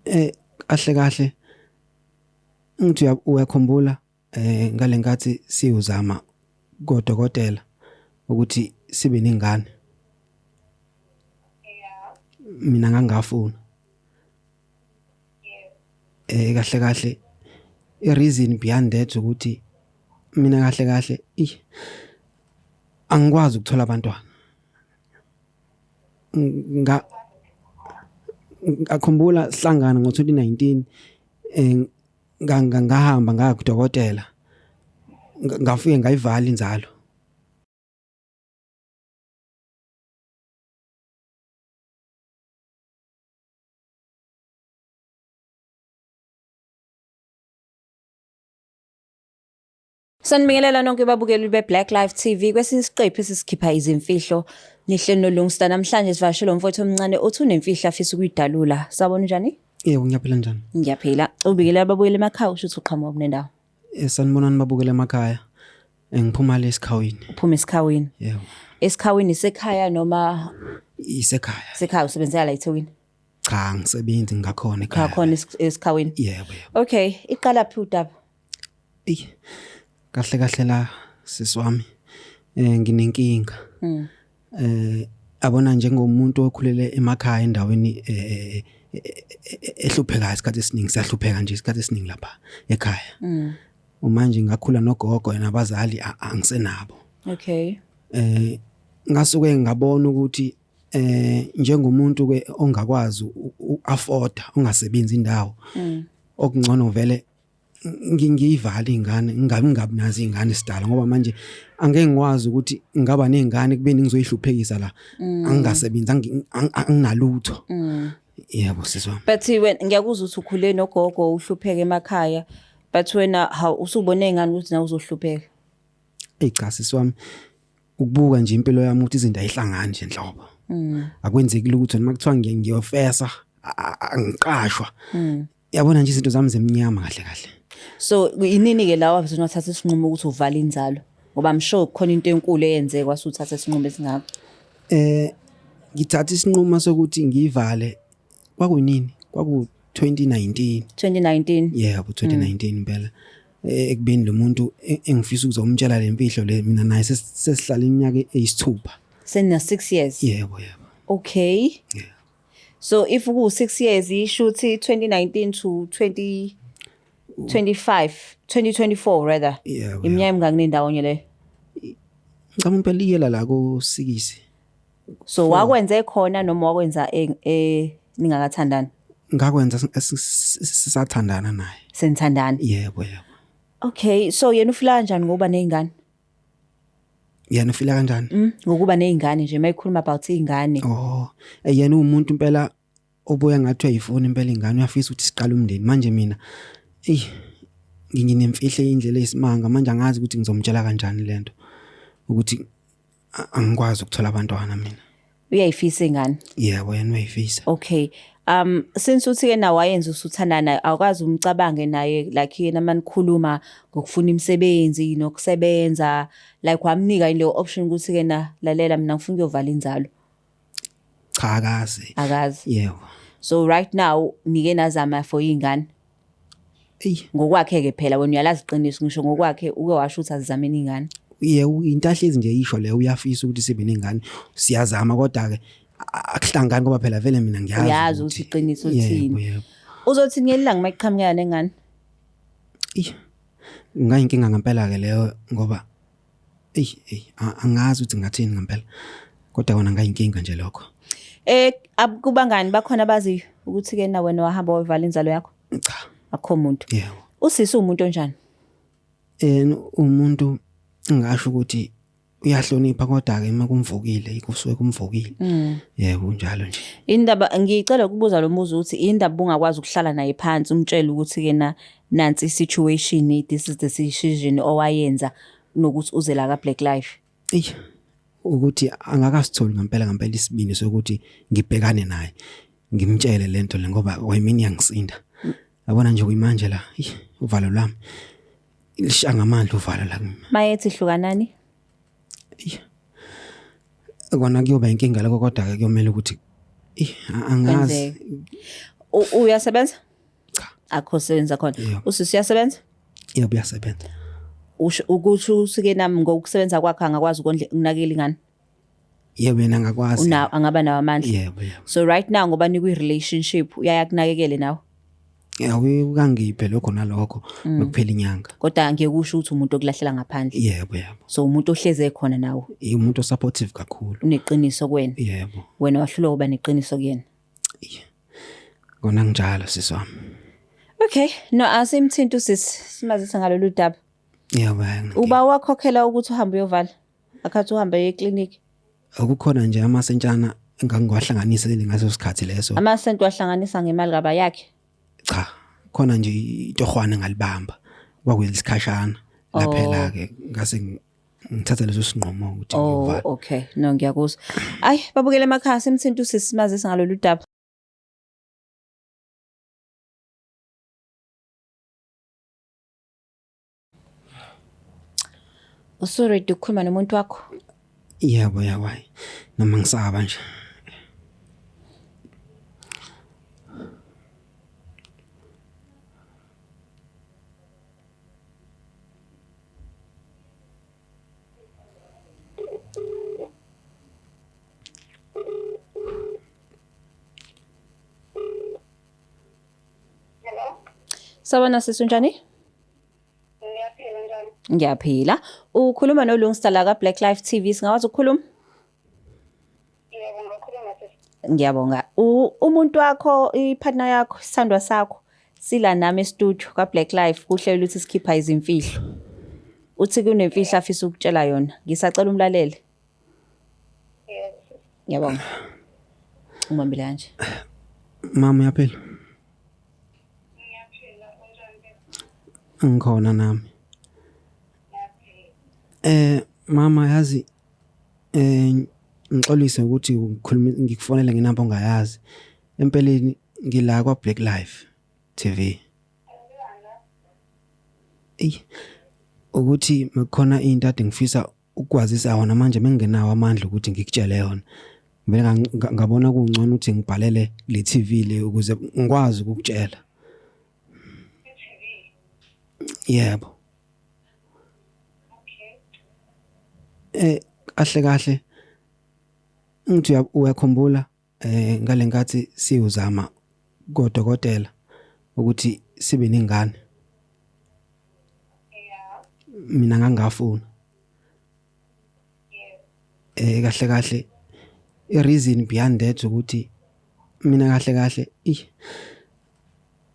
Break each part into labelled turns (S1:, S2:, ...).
S1: Kahle kahle ngithi uyakhumbula ngalenkathi siyozama kodokotela ukuthi sibe nengane. Mina ngangafuna. Kahle kahle i reason behind that ukuthi mina kahle kahle angikwazi ukuthola abantwana. Nga ngakhumbula sihlangana ngo-2019 ngahamba ngaya kudokotela ngafike ngayivala inzalo.
S2: Sanibingelela nonke babukeli be-Black Life TV kwesinye isiqephu esisikhipha izimfihlo nihleli noLungsta namhlanje sivakashele umfowethu omncane othi unemfihlo afisa ukuyidalula. Sawubona, unjani?
S1: Yebo, ngiyaphila, njani?
S2: Ngiyaphila. Ubikele ababukeli emakhaya usho ukuthi uqhamuka kunendawo.
S1: Sanibonani babukele emakhaya. Ngiphuma le esikhawini.
S2: Uphuma esikhawini.
S1: Yebo.
S2: Esikhawini isekhaya noma
S1: Isekhaya.
S2: Sekhaya, usebenzela la eThekwini?
S1: Cha, ngisebenzi ngakhona
S2: ekhaya. Cha, khona esikhawini.
S1: Yebo, yebo.
S2: Okay, iqala phi udaba?
S1: Ey. Kahle kahle la sisi wami nginenkinga. Abona njengomuntu okhulele emakhaya endaweni ehluphekayo, isikhathi esiningi siyahlupheka nje isikhathi esiningi lapha ekhaya. Manje ngakhula nogogo nabazali angisenabo. Ngasuke ngabona ukuthi njengomuntu ke ongakwazi uafforda, ongasebenzi indawo, okungcono vele ngiyivale ingane, ngingabi ngingabi nazo izingane sidala, ngoba manje angeke ngikwazi ukuthi ngaba nezingane kubeni ngizoyihluphekisa la angingasebenzi, anginalutho. Yebo, sisi wami.
S2: But wena ngiyakuzwa ukuthi ukhule nogogo, uhlupheke emakhaya, but wena hawu, usubone ngani ukuthi nawe uzohlupheka?
S1: Ey cha, sisi wami, ukubuka nje impilo yami ukuthi izinto ayihlangani nje nhlobo, akwenzeki lutho, noma kuthiwa ngiyofesa angiqashwa. Yabona nje izinto zami zemnyama kahle kahle.
S2: So inini ke lawa wathatha isinqumo ukuthi uvale inzalo? Ngoba I'm sure kukhona into enkulu eyenzeka wasuthatha isinqumo esingaka.
S1: Ngithatha isinqumo sokuthi ngiyivale kwakunini? Kwaku 2019.
S2: 2019.
S1: Yebo, 2019 impela. Ekubeni lo muntu engifisa ukuzomtshela le mfihlo le, mina naye sesihlala iminyaka eyisithupha.
S2: Sena 6 years.
S1: Yebo, yebo.
S2: Okay.
S1: Yeah.
S2: So if ku 6 years isho ukuthi 2019 to 2025, 2024 rather.
S1: Yebo.
S2: Iminyaka emingaki nendawonye le?
S1: Ngicabanga impela iyela la ku 6.
S2: So wakwenze khona noma wakwenza ningakathandani?
S1: Ngakwenza sisathandana naye.
S2: Senithandana.
S1: Yebo, yebo.
S2: Okay, so yena ufila kanjani ngokuba nezingane?
S1: Yena ufila kanjani?
S2: Ngokuba nezingane nje, mayikhuluma about izingane.
S1: Oh, yena umuntu impela obuya ngathi uyayifuna impela ingane, uyafisa ukuthi siqale umndeni. Manje mina ey nginemfihlo indlela eyisimanga, manje angazi ukuthi ngizomtshela kanjani lento ukuthi angikwazi ukuthola abantwana mina.
S2: Uyayifisa ingane.
S1: Yebo, yena uyayifisa.
S2: Okay. Since uthi ke nawe wayenza usuthandana naye, awukazi umcabange naye like yena manikhuluma ngokufuna imisebenzi nokusebenza, like wamnika yini leyo option ukuthi ke na lalela, mina ngifuna ukuyovala inzalo?
S1: Cha, akazi.
S2: Akazi.
S1: Yebo.
S2: So right now nike nazama for ingane?
S1: Ey.
S2: Ngokwakhe ke phela, wena uyalazi iqiniso, ngisho ngokwakhe uke washo ukuthi azizameni ingane.
S1: Yebo, into ahlezi nje isho leyo, uyafisa ukuthi sibe nengane, siyazama kodwa ke akuhlangani ngoba phela vele mina ngiyazi.
S2: Uyazi ukuthi iqiniso
S1: Yebo,
S2: lithini.
S1: Yebo.
S2: Uzothi ngelanga mayiqhamukela nengane?
S1: Ey, kungayinkinga ngempela ke leyo ngoba ey ey angazi ukuthi ngathini ngempela. Kodwa kona ngayinkinga nje lokho.
S2: Kubangani bakhona abazi ukuthi ke na wena wahamba wavala inzalo yakho?
S1: Cha.
S2: Akho muntu.
S1: Yebo.
S2: Usisi umuntu onjani?
S1: Umuntu ngisho ukuthi uyahlonipha, kodwa ke makumvukile kusuke kumvukile. Yebo, kunjalo nje.
S2: Indaba ngicela ukubuza lo mbuzo ukuthi indaba ungakwazi ukuhlala naye phansi umtshele ukuthi ke na nansi situation, this is the decision owayenza nokuthi uze la ka Black Life.
S1: Ey, ukuthi angakasitholi ngempela ngempela isibindi sokuthi ngibhekane naye ngimtshele lento le, ngoba wayimini yangisinda. Yabona nje kuyimanje la, ey, uvalo lwami lishaya ngamandla uvalo la kimi.
S2: Mayethi hlukanani?
S1: Kona kuyoba inkinga lokho, kodwa ke kuyomela ukuthi angazi.
S2: Kwenzeke. Uyasebenza?
S1: Cha.
S2: Akho sebenza khona.
S1: Yebo.
S2: Usisi uyasebenza?
S1: Yebo, uyasebenza.
S2: Usho ukuthi usike nami ngokusebenza kwakhe angakwazi ukondla ukunakekela ingane.
S1: Yebo, yena angakwazi.
S2: Una angaba nawo amandla.
S1: Yebo, yebo.
S2: So right now ngoba nikwi relationship uyaya kunakekele nawe.
S1: Yawe kangiphe lokho nalokho nokuphela inyanga.
S2: Kodwa ngeke usho ukuthi umuntu okulahlela ngaphandle.
S1: Yebo, yebo.
S2: So umuntu ohleze khona nawe
S1: Umuntu osupportive kakhulu.
S2: uneqiniso kuwena.
S1: Yebo.
S2: Wena wahlulwa ukuba neqiniso kuyena.
S1: Kona njalo sisi wami.
S2: Okay, no asimthinti usisi simazise ngalolu daba.
S1: Yebo, hayi,
S2: Uba wakhokhela ukuthi uhambe uyovala. Akhathi uhambe uye eclinic.
S1: Akukhona nje amasentshana engangiwahlanganisele ngaso sikhathi leso.
S2: Amasenti wahlanganisa ngemali kaba yakhe.
S1: Cha, khona nje itohwana ngalibamba. Kwakwelisikhashana laphela ke ngase ngithatha leso sinqumo ukuthi
S2: Oh,
S1: ngiyovala.
S2: okay. No ngiyakuzwa. Ay, babukele emakhaya simthinti usisi simazise ngalolu daba. Usuready ukukhuluma nomuntu wakho?
S1: Yebo, yebo, hayi. Noma ngisaba nje.
S2: Sawubona sisi, unjani?
S3: Ngiyaphila, njani?
S2: Ngiyaphila. Ukhuluma noLungsta la ka Black Life TV. Singakwazi ukukhuluma?
S3: Yebo, ngakhuluma sisi.
S2: Ngiyabonga. Umuntu wakho, ipartner yakho, isithandwa sakho sila nami e-studio ka Black Life kuhlelo ukuthi sikhipha izimfihlo. Uthi kunemfihlo afisa ukutshela yona. Ngisacela umlalele.
S3: Yebo sisi.
S2: Ngiyabonga. Ungibambile kanje.
S1: Mama, uyaphila?
S3: Ngiyaphila, unjani baba?
S1: Ngikhona nami.
S3: Ngiyaphila.
S1: Mama, yazi ngixolise ukuthi ngikhuluma ngikufonela ngenamba ongayazi. Empeleni ngila kwa Black Life TV. Ey, ukuthi mekukhona into ade ngifisa ukwazisa yona manje mengingenawo amandla ukuthi ngikutshele yona. Ngivele ngabona kungcono ukuthi ngibhalele le TV le ukuze ngikwazi ukukutshela.
S3: I-TV.
S1: Yebo.
S3: Okay.
S1: Kahle kahle ngithi uyakhumbula ngalenkathi siyozama kodokotela ukuthi sibe nengane.
S3: Yeah.
S1: Mina ngangafuna.
S3: Yebo.
S1: Kahle kahle i reason behind that ukuthi mina kahle kahle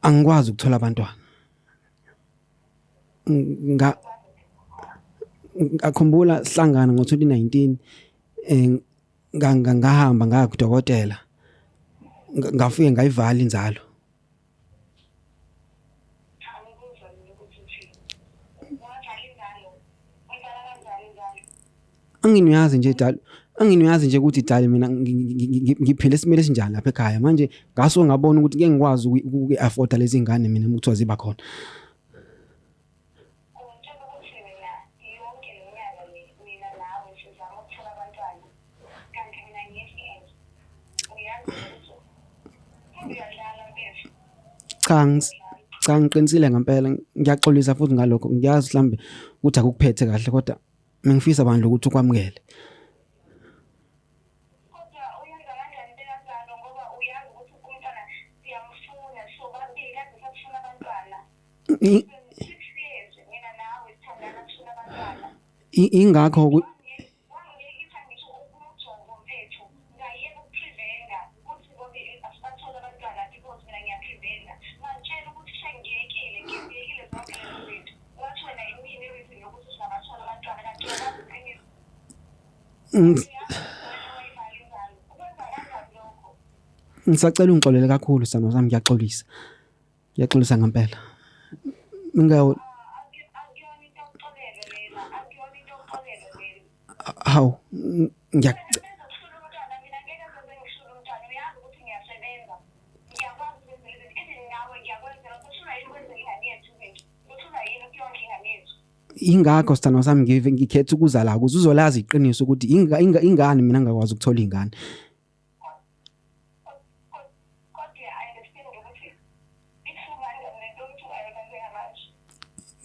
S1: angikwazi ukuthola abantwana. Ngakhumbula sihlangana ngo2019, ngahamba ngaya kudokotela, ngafike ngayivala inzalo.
S3: Angikuzwa mina ukuthi uthini. Wavala inzalo. Wavala kanjani inzalo?
S1: Anginiyazi nje dali, anginiyazi nje ukuthi dali mina ngiphile esimele esinjani lapha ekhaya. Manje ngasuke ngabona ukuthi ngeke ngikwazi uku-afforda lezi ngane mina kuthiwa ziba khona.
S3: Ungitshela ukuthi mina yonke le minyaka le mina nawe sizama ukuthola abantwana. Kanti mina ngiyehlele. Uyazi ukuthi uyadlala mfethu.
S1: Cha, cha, ngiqinisile ngempela, ngiyaxolisa futhi ngalokho. Ngiyazi mhlambe ukuthi akukuphethe kahle, kodwa ngifisa bandla ukuthi ukwamukele.
S3: Kodwa uyenza kanjani into kanjalo ngoba uyazi ukuthi umntwana siyamfuna sobabili, kade sakufuna abantwana. 6 years mina nawe sithandana sifuna abantwana.
S1: Ingakho
S3: Wangiyekisa ngisho umjovo mfethu, ngayeka ukupreventa ukuthi ngobe asibathole abantwana because mina ngiyapreventa. Ngangitshela ukuthi sengiyekile, ngiziyekile zonke lezo zinto. Wathi wena imini i-reason yokuthi singabathola abantwana, kanti uyabazi iqiniso. Uyazi wena wayivala inzalo. Ukwenza kanjani lokho?
S1: Ngisacela ungixolele kakhulu sithando sami, ngiyaxolisa. Ngiyaxolisa ngempela. Mingawo
S3: Akuyona into yokuxolelwa lena, akuyona into yokuxolelwa lena.
S1: Hawu, ngiyac
S3: Ngizokuhlula umntwana mina, ngeke ngize ngihlule umntwana. Uyazi ukuthi ngiyasebenza, ngiyakwazi ukwenzela izinto, even nawe ngiyakwenzela. Kuhlulwa yini ukwenzela ingane yethu izinto? Kuhlulwa yini ukuyondla ingane yethu?
S1: Ingakho sithando sami ngive ngikhetha ukuza la ukuze uzolazi iqiniso ukuthi ingane mina ngakwazi ukuthola ingane.
S3: Kodwa I understand ukuthi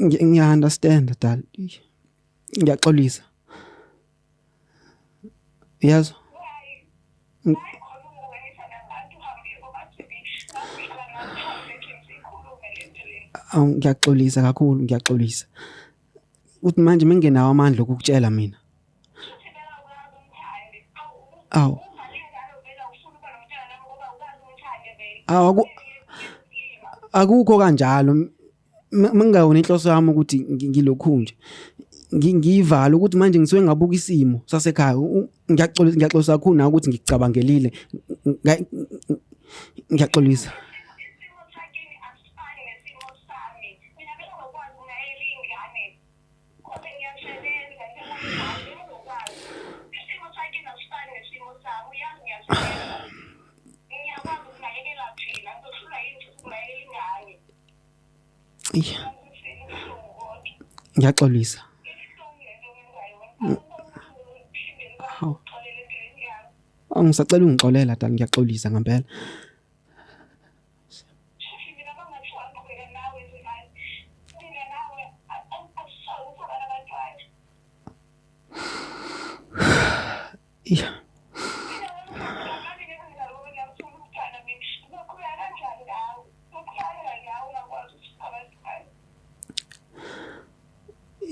S1: Ngiya understand dali. Ngiyaxolisa. Uyezwa? Awu ngiyaxolisa kakhulu ngiyaxolisa. Uthi manje mengenawo amandla okukutshela mina. Awu. Awu akukho kanjalo mengingayona inhloso yami ukuthi ngilokhu nje ngiyivala ukuthi manje ngisuke ngabuka isimo sasekhaya ngiyaxolisa ngiyaxolisa kakhulu nawe ukuthi ngikucabangelile ngiyaxolisa. Ngiyaxolisa. Hawu. Ngisacela ungixolela dali ngiyaxolisa ngempela. Yeah.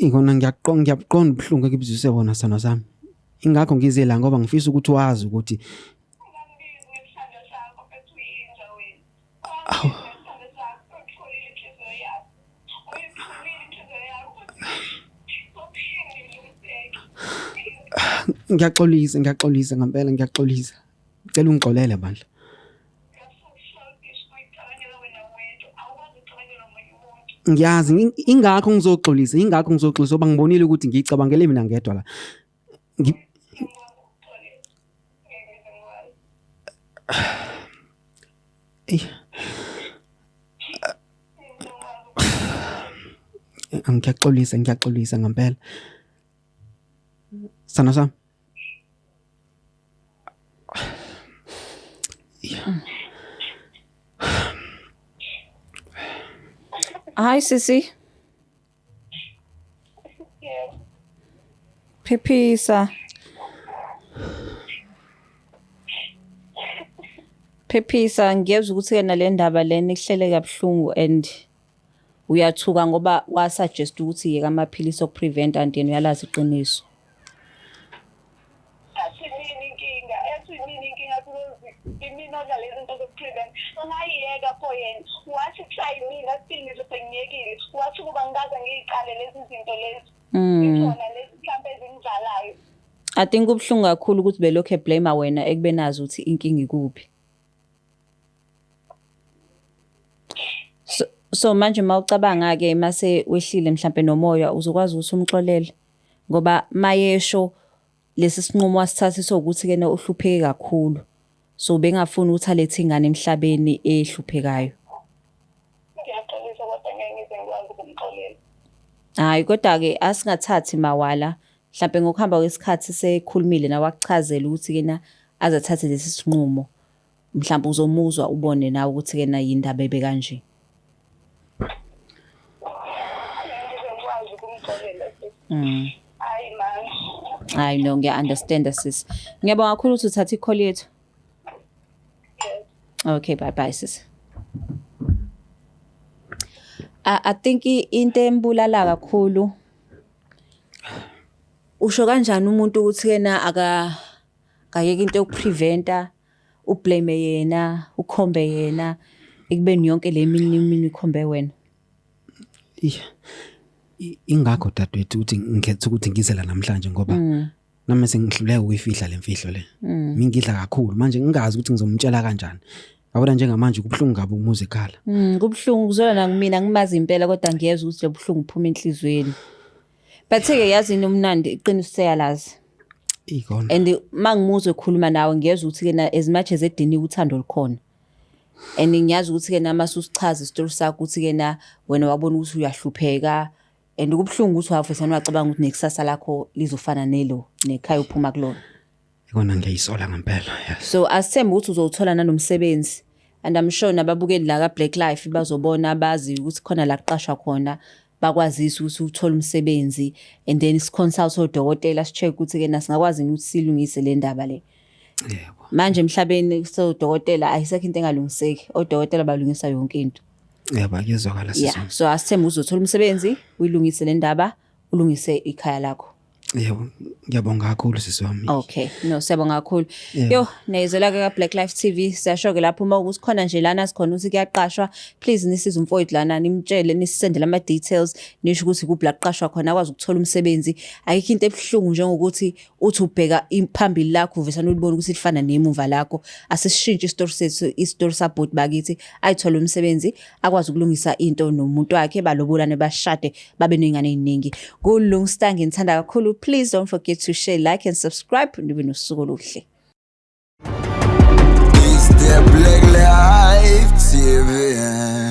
S1: Ikona ngiyaqonda ngiyabuqonda ubuhlungu ekubuzwise bona sithandwa sami. Ingakho ngize la ngoba ngifisa ukuthi wazi ukuthi Awu. Ngiyaxolisa ngiyaxolisa ngempela ngiyaxolisa. Ngicela ungixolele bandla. Ngiyazi ingakho ngizoxolisa ingakho ngizoxolisa ngoba ngibonile ukuthi ngiyicabangele mina ngedwa la. Eyi. Ngiyaxolisa ngiyaxolisa ngempela. Sithandwa sami.
S2: Hayi sisi. Phephisa. Phephisa ngiyezwa ukuthi ke nale ndaba lena ikuhlele kabuhlungu and uyathuka ngoba wa-suggest ukuthi yeka amaphilisi oku-prevent and yena uyalazi iqiniso.
S3: Athi mina inkinga, ethi mina inkinga because imina odla lezi zinto zoku-prevent. Ngayiyeka pho yena. Wathi kuthiwa yimina still ngizobe sengiyekile. Wathi ukuba ngikaze ngiyiqale lezi zinto lezi. Izona lezi mhlampe ezingizalayo.
S2: I think kubuhlungu kakhulu ukuthi belokhu eblame wena ekubeni azi ukuthi inkinga ikuphi. So, so manje mawucabanga ke mase wehlile mhlampe nomoya uzokwazi ukuthi umxolele ngoba mayesho lesi sinqumo wasithatha sokuthi kena uhlupheke kakhulu so bengafuni ukuthi alethe ingane emhlabeni ehluphekayo.
S3: Ngiyaxolisa kodwa ngeke ngize ngikwazi ukumxolela.
S2: Hayi kodwa ke asingathathi mawala mhlampe ngokuhamba kwesikhathi sekhulumile nawe akuchazela ukuthi kena azathathe lesi sinqumo mhlawumbe uzomuzwa ubone nawe ukuthi kena yindaba ebe kanje.
S3: Ngeke ngikwazi ukumxolela sis. Hayi man.
S2: Hayi no ngiya-understand sis. Ngiyabonga kakhulu ukuthi uthathe i-call yethu.
S3: Yes.
S2: Okay bye bye sis. I think into embulala kakhulu usho kanjani umuntu ukuthi yena aka kayeke into yokupreventa ublame yena ukhombe yena ekubeni yonke le minye imini ikhombe wena.
S1: Ingakho dadewethu ukuthi ngikhetha ukuthi ngize la namhlanje ngoba nami sengihluleka ukuyifihla le mfihlo le. Mingidla kakhulu manje ngingazi ukuthi ngizomtshela kanjani. Yabona njengamanje kubuhlungu kabi umuzi ekhala.
S2: Kubuhlungu kuzwela nakumina ngimazi impela kodwa ngiyezwa ukuthi lo buhlungu uphuma enhliziyweni. But ke yazi nomnandi iqiniso seyalazi.
S1: Ikona.
S2: And mangimuzwe ekhuluma nawe ngiyezwa ukuthi ke na as much as ediniwe uthando lukhona. And ngiyazi ukuthi ke nama susichaza isitori sakho ukuthi ke na wena wabona ukuthi uyahlupheka and kubuhlungu ukuthi wavesana wacabanga ukuthi nekusasa lakho lizofana nelo nekhaya uphuma kulona.
S1: Ikona ngiyayisola ngempela. Yes.
S2: So asithembe ukuthi uzowuthola nanomsebenzi and I'm sure nababukeli la ka Black Life bazobona bazi ukuthi khona la kuqashwa khona. Bakwazise ukuthi uthole umsebenzi and then si-consult odokotela, si-check ukuthi ke nasingakwazi ukuthi silungise le ndaba le. Manje emhlabeni sodokotela ayisekho into engalungiseki, odokotela balungisa yonke into.
S1: Yebo, kuyezwakala, sisi.
S2: Yeah, so asithembe uzothola umsebenzi, uyilungise le ndaba, ulungise ikhaya lakho.
S1: Yebo, ngiyabonga kakhulu, sisi wami.
S2: Okay, no, siyabonga kakhulu. Yo, niyizwela ke ka Black Life TV, siyasho ke lapho uma ukuthi khona nje lana sikhona ukuthi kuyaqashwa, please nisize umfowethu lana, nimtshele, nisisendele ama details, nisho ukuthi kuphi la kuqashwa khona akwazi ukuthola umsebenzi. Ayikho into ebuhlungu njengokuthi uthi ubheka iphambili lakho uvesana ulibona ukuthi lifana nemuva lakho. Asishintshe isitori sethu, isitori sabhuti bakithi, ayithole umsebenzi, akwazi ukulungisa into nomuntu wakhe, balobolane, bashade, babe ney'ngane ey'ningi. Kulungsta, nginithanda kakhulu. Please don't forget to share, like and subscribe. Nibe nosuku oluhle.
S4: It's the Black Life TV.